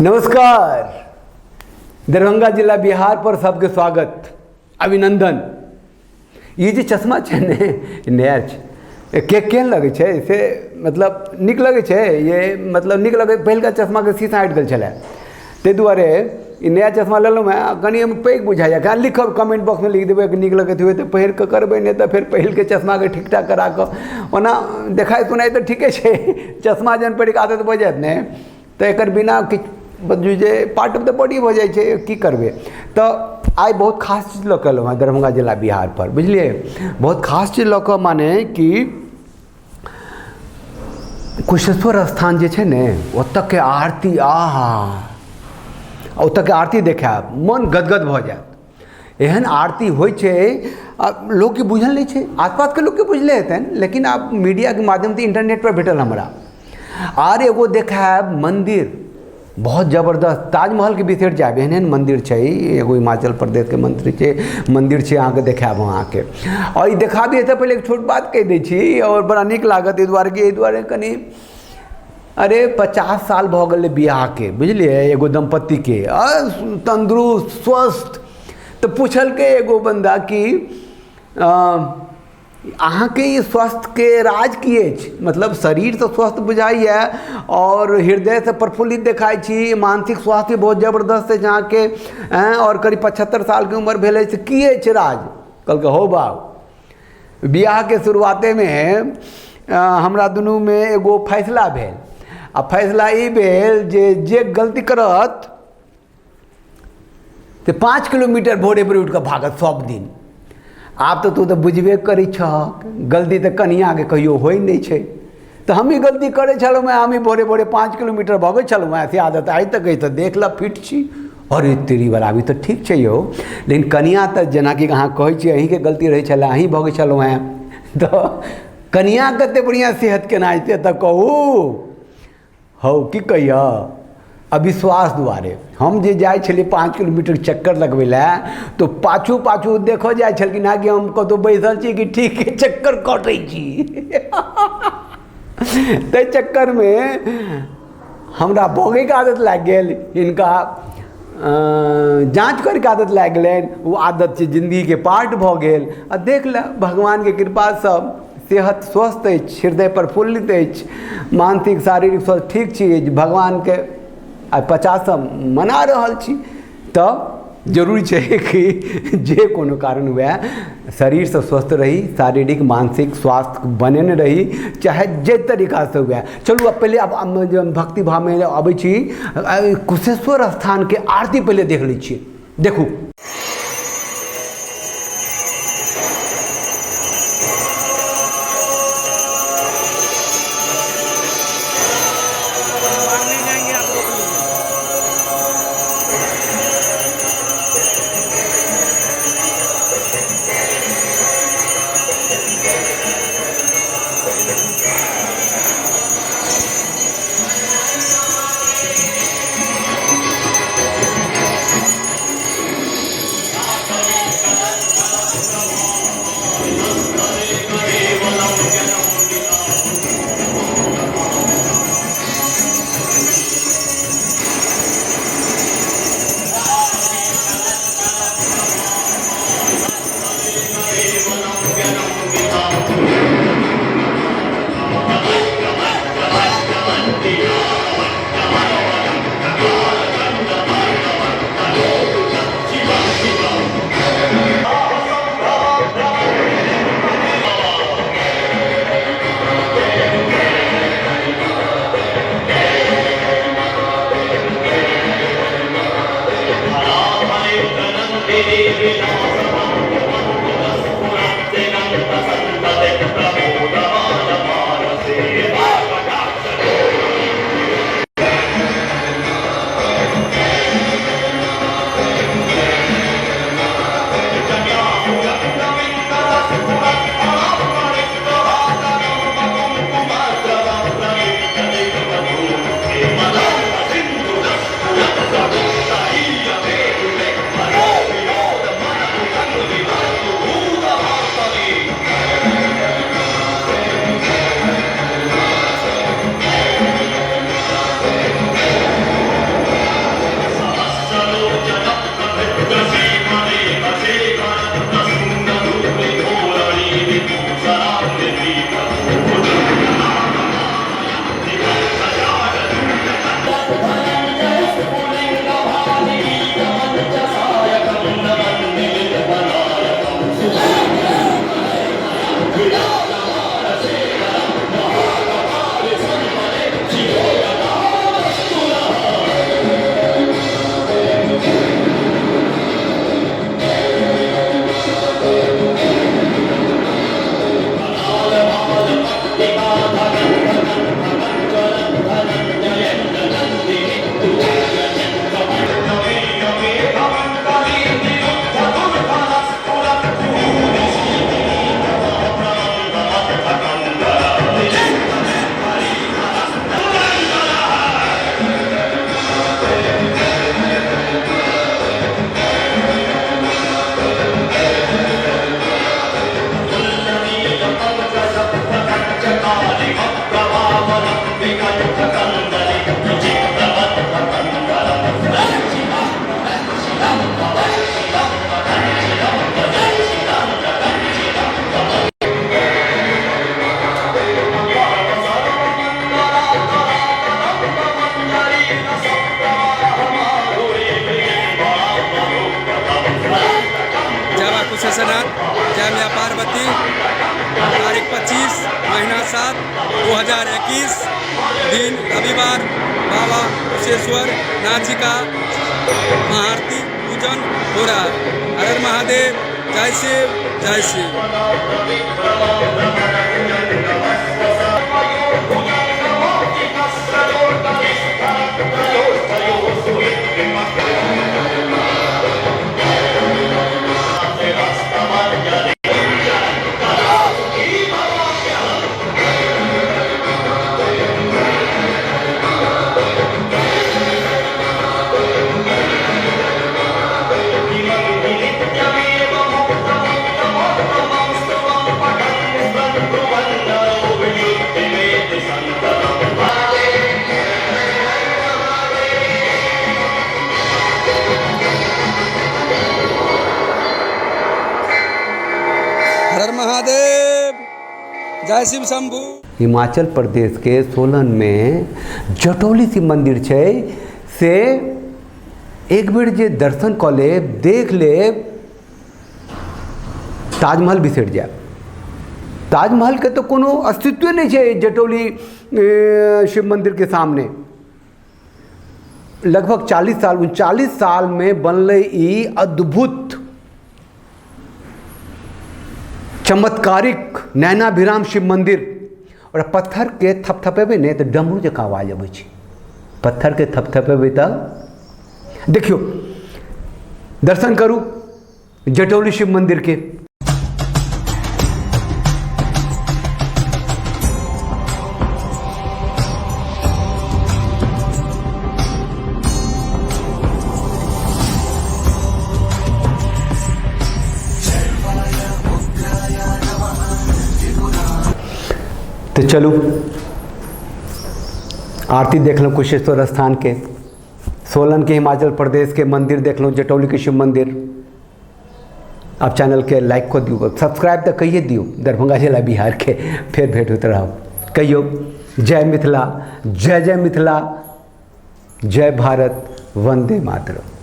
नमस्कार। दरभंगा जिला बिहार पर सबके स्वागत अभिनंदन। ई जे चश्मा छै ने, ई नया छै, के केहन लगै छै से मतलब नीक लगै छै ये, मतलब नीक लगै। पहिलका चश्माके शीशा हटि गेल छलै, ताहि दुआरे ई नया चश्मा लेलहुँ हेँ। कनि ओहिमे पैघ बुझाइए। कहाँ लिखब, कमेंट बॉक्समे लिख देबै कि नीक लगैत हुए तऽ पहिर कऽ करबै, नहि तऽ फेर पहिलके चश्माके ठीक ठाक करा कऽ। ओना देखाइ सुनाइ तऽ ठीके छै। चश्मा जहन पहिरके आदत भऽ जायत ने तऽ एकर बिना किछु बुझू जे पार्ट ऑफ the body भऽ जाइ छै। की करबै? तऽ आइ बहुत खास चीज लऽ कऽ एलहुँ हेँ दरभंगा जिला बिहारपर, बुझलियै? बहुत खास चीज लऽ कऽ, माने कि कुशेश्वर स्थान जे छै ने, ओतऽके आरती, आहा, ओतऽके आरती देखायब, मन गदगद भऽ जायत। एहन आरती होइ छै आ लोकके बुझल नहि छै। आसपासके लोकके बुझले हेतनि, लेकिन आब मीडियाके माध्यमसँ इन्टरनेटपर भेटल हमरा। आर एगो देखायब मन्दिर बहुत जबरदस्त, ताजमहलके बिसरि जायब, एहन एहन मन्दिर छै। एगो हिमाचल प्रदेशके मन्दिर छै, मन्दिर छै, अहाँके देखायब अहाँके। आओर ई देखाबी एहिसँ पहिले एक छोट बात कहि दै छी आओर बड़ा नीक लागत एहि दुआरे कि एहि दुआरे कनि अरे 50 साल भऽ गेलै बियाहके, बुझलियै? एगो दम्पतिके तन्दुरुस्त स्वस्थ। तऽ पुछलकै एगो बन्दा कि अहाँके ई स्वास्थ्यके राज की अछि? मतलब शरीरसँ स्वस्थ बुझाइए आओर हृदयसँ प्रफुल्लित देखाइ छी, मानसिक स्वास्थ्य भी बहुत जबरदस्त अछि अहाँके, आँय, आओर करीब 75 सालके उमर भेल अछि, की अछि राज? कहलकै, हौ बाउ, बियाहके शुरुआतेमे हमरा दुनूमे एगो फैसला भेल आ फैसला ई भेल जे जे गलती करत तऽ 5 किलोमीटर भोरे भोरे उठि कऽ भागत सब दिन। आब तऽ तू तऽ बुझबे करै छहक, गलती तऽ कनिआँके कहियो होइ नहि छै। तऽ हमही गलती करै छलहुँ हेँ, हमही भोरे भोरे 5 किलोमीटर भगै छलहुँ हेँ, से आदत आइ तक अछि, तऽ देख लऽ, फिट छी। अरे तेरी बराबरी तऽ ठीक छै यौ, लेकिन कनिआँ तऽ जेनाकि अहाँ कहै छियै, अहीँके गलती रहै छलै, अहीँ भगै छलहुँ हेँ, तऽ कनिआँ कतेक बढ़िआँ सेहत केना हेतै तऽ कहू हौ। की कहियऽ, अविश्वास दुआरे हम जे जाइ छलियै 5 किलोमीटर चक्कर लगबै लए, तऽ पाछू पाछू देखऽ जाइ छलखिन हँ कि हम कतहु बैसल छी कि ठीके चक्कर कटै छी। ताहि चक्करमे हमरा भोगैके आदत लागि गेल, हिनका जाँच करैके आदत लागि गेलनि। ओ आदत छै, जिन्दगीके पार्ट भऽ गेल। आ देख ले, भगवानके कृपासँ सेहत स्वस्थ अछि, हृदय प्रफुल्लित अछि, मानसिक शारीरिक स्वस्थ ठीक छी। भगवानके आइ 50म मना रहल छी। तऽ जरूरी छै कि जे कोनो कारण हुए, शरीरसँ स्वस्थ रही, शारीरिक मानसिक स्वास्थ्य बनेने रही, चाहे जे तरीकासँ हुए। चलू, आब पहिले आब भक्ति भावमे अबै छी। कुशेश्वर स्थानके आरती पहिले देख लै छी, देखू। जय बा कुशेश्वरनाथ, जय माँ पार्वती। तारीख 25 महीना 7 2021 दिन रविवार, बाबा कुशेश्वर नाथ जी का महाआरती पूजन हो रहा है। हर हर महादेव, जय शिव, जय शिव। हर हर महादेव, जय शिव शंभू। हिमाचल प्रदेश के सोलन में जटौली शिव मंदिर छै, से एक बेर जे दर्शन कऽ लेब, देख लेब, ताजमहल बिसरि जायब। ताजमहलके तऽ कोनो अस्तित्वे नहि छै जटौली शिव मंदिरके सामने। लगभग 40 साल 39 सालमे बनलै ई अद्भुत चमत्कारिक नैनाभिराम शिव मंदिर। और पत्थरके थपथपेबै ने तऽ डमरू जकाँ आवाज अबै छै। पत्थरके थपथपेबै तऽ देखियौ, दर्शन करू जटौली शिव मंदिरके। तऽ चलू आरती देखलहुँ कुशेश्वर स्थान के, सोलन के हिमाचल प्रदेश के मंदिर देखलहुँ, जटौली के शिव मंदिर। आप चैनल के लाइक कऽ दियौ, सब्सक्राइब तऽ कहिए दियौ। दरभंगा जिला बिहार के फेर भेंट होइत रहब। कहियौ जय मिथिला, जय जय मिथिला, जय भारत, वंदे मातरम।